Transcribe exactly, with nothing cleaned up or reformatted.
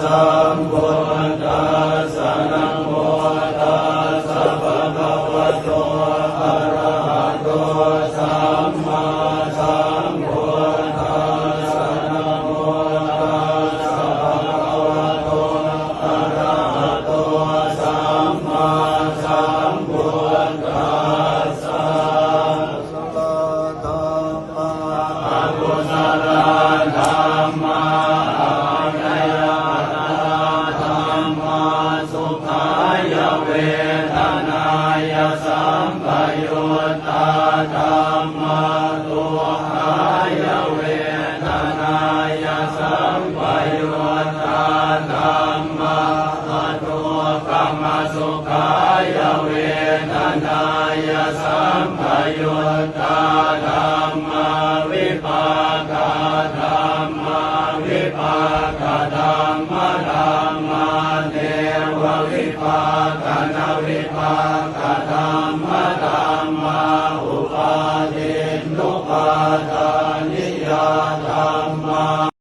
Sambuddhassa. Namo tassa bhagavato arahato sammāsambuddhassa. Namo tassa bhagavato arahato sammāsambuddhassa. Akusala dhammā, abyākatā dhammā, sukhāya vedanāya sampayuttā dhammā, dukkhāya vedanāya sampayuttā dhammā, adukkhamasukhāya vedanāya sampayuttā dhammā, vipākā dhammā, vipākadhammadhammā, nevavipākanavipākadhammadhammā, upādinnupādā